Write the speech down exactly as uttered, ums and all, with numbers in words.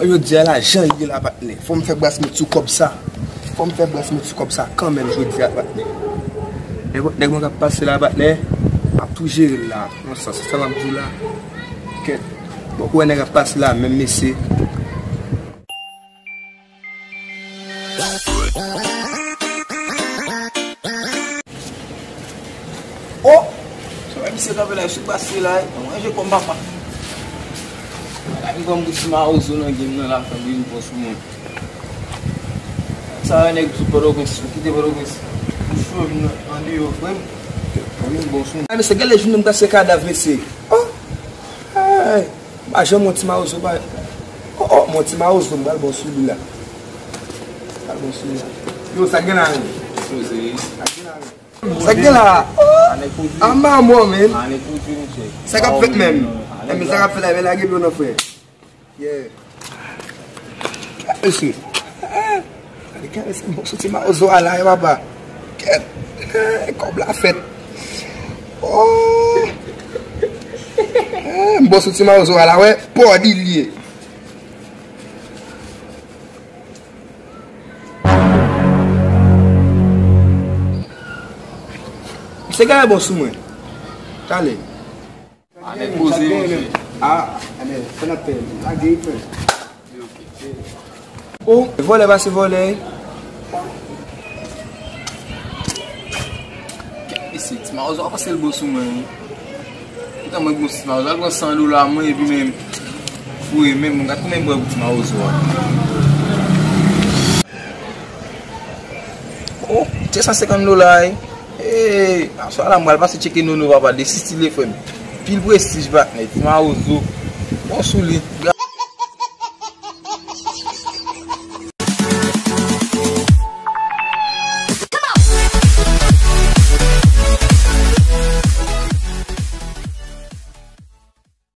Jodi a la, jan l ye la, patnè. Fò m fè bras met sou kòb sa. Fò m fè bras met sou kòb sa kanmenm jodi a, patnè. Nenpòt nèg mwen k ap pase la, patnè, m ap tou jere l la. Nan sans, se sa m ap di w la. Kèt. Bon, ou wè nèg ap pase la, menm mesye. Oh! Sa wè misye kanpe la, sou pase la, mwen je kòm papa. Ala m kòm ti mawozo nan game nan la, fè m vin bon sou mwen. Sa wè nèg sou Pòtoprens, sou kite Pòtoprens. Pou chò vin nan, nan deyò, frè m. Fè m vin bon sou mwen. Ah, mesye, gade jounen m pase kadav, mesye. Oh! Ay! M pa janm wè yon ti mawozo pa. Oh, oh, m wè yon ti mawozo, m pral bon sou li la. M pral bon sou li la. Yo, sa k gen la menm? Sa k gen la menm? Sa k gen la? Oh! Anba mò, men. Sa k ap fèt menm? Enben, sa k ap fèt la, men lage pye w nan frè. Yeah. Mesye. Gade, gade, se bon sou ti mawozo a la, e papa. Kèt. Kòb la fèt. Oh! M bon sou ti mawozo a la, wè. Pòdi l ye. Misye genlè bon sou mwen. Talè. Anèk poze, monchè. Ah, enben, sa n ap fè? Lage, frè. Oh, vòlè pase vòlè. Kèt mesye, ti mawozo a panse l bon sou mwen, wi. Poutan mwen bon ti mawozo, al pran san dola mwen, epi menm, foure menm, mwen gad konbyen m pran pou ti mawozo a. Oh, se san senkant dola, wi. Hey, aswè la, m pral pase tcheke Nono, papa, de sisi le frè m. Pil prestij, patnè, ti mawozo. Bon sou li.